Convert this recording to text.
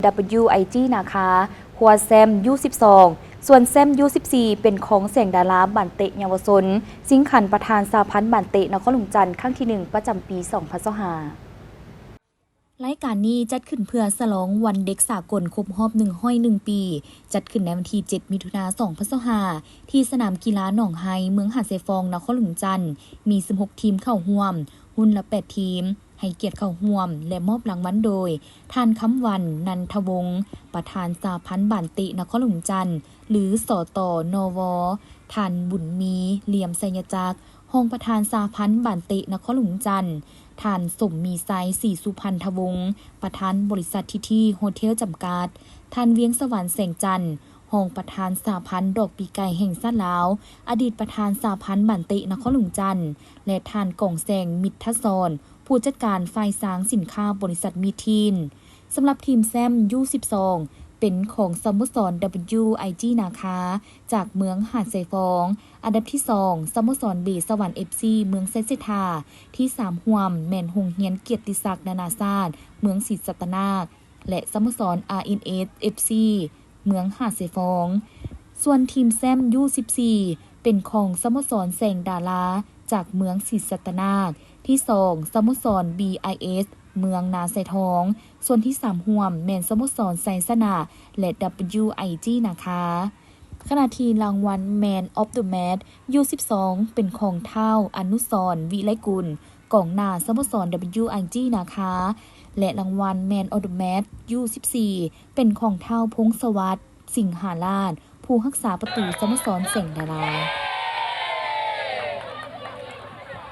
W I G ນາຄາ ຄວ້າແຊ້ມ U ສິບສອງ ສ່ວນແຊ້ມ U ສິບສີ່ ເປັນຂອງແສງດາລາ ບານເຕະເຍົາວະຊົນ ຊິງຂັນປະທານສະຫະພັນບານເຕະນະຄອນຫຼວງຈັນ ຄັ້ງທີໜຶ່ງ ປະຈຳປີສອງພັນຊາວຫ້າ. ລາຍການນີ້ຈັດຂຶ້ນເພື່ອສະຫຼອງວັນເດັກສາກົນຄົບຮອບໜຶ່ງຮ້ອຍໜຶ່ງປີ, ຈັດຂຶ້ນໃນວັນທີເຈັດ ມິຖຸນາ ສອງພັນຊາວຫ້າ ທີ່ສະໜາມກິລາໜອງໄຮ ເມືອງຫາດຊາຍຟອງ ນະຄອນຫຼວງຈັນ, ມີສິບຫົກທີມເຂົ້າຮ່ວມ, ຮຸ່ນລະແປດທີມ, ໃຫ້ກຽດເຂົ້າຮ່ວມ ແລະ ມອບລາງວັນໂດຍ ທ່ານ ຄຳວັນ ນັນທະວົງ ປະທານສະຫະພັນບານເຕະນະຄອນຫຼວງຈັນ ຫຼື ສຕນວ, ທ່ານ ບຸນມີ ລຽມໄຊຍະຈັກ ຮອງປະທານສະຫະພັນບານເຕະນະຄອນຫຼວງຈັນ, ທ່ານ ສົມມີໄຊ ສີສຸພັນທະວົງ ປະທານບໍລິສັດທີທີໂຮເທວຈຳກັດ, ທ່ານ ວຽງສະຫວັນ ແສງຈັນ ຮອງປະທານສະຫະພັນດອກປີກໄກ່ແຫ່ງຊາດລາວ, ອະດີດປະທານສະຫະພັນບານເຕະນະຄອນຫຼວງຈັນ ແລະ ທ່ານ ກອງແສງ ມິດທະສອນ ຜູ້ຈັດການຝ່າຍສ້າງສິນຄ້າບໍລິສັດມີທີນ. ສຳລັບທີມແຊ້ມ U ສິບສອງ ເປັນຂອງສະໂມສອນ W I G ນາຄາ ຈາກເມືອງຫາດຊາຍຟອງ, ອັນດັບທີສອງ ສະໂມສອນ B ສະຫວັນ FC ເມືອງໄຊເສດຖາ, ທີສາມຮ່ວມແມ່ນໂຮງຮຽນກຽດຕິສັກນານາຊາດ ເມືອງສີສັດຕະນາກ ແລະ ສະໂມສອນ RNS FC ເມືອງຫາດຊາຍຟອງ. ສ່ວນທີມແຊ້ມ U ສິບສີ່ ເປັນຂອງສະໂມສອນແສງດາລາ ຈາກເມືອງສີສັດຕະນາກ, ທີສອງ ສະໂມສອນ BIS ເມືອງນາຊາຍທອງ, ສ່ວນທີສາມຮ່ວມແມ່ນສະໂມສອນໄຊຊະນະ ແລະ WIG ນາຄາ. ຂະນະທີ່ລາງວັນ Man of the Match U ສິບສອງ ເປັນຂອງທ້າວ ອະນຸສອນ ວິໄລກຸນ ກອງໜ້າສະໂມສອນ WIG ນາຄາ ແລະ ລາງວັນ Man of the Match U ສິບສີ່ ເປັນຂອງທ້າວ ພົງສະຫວັດ ສິງຫາລາດ ຜູ້ຮັກສາປະຕູສະໂມສອນແສງດາລາ.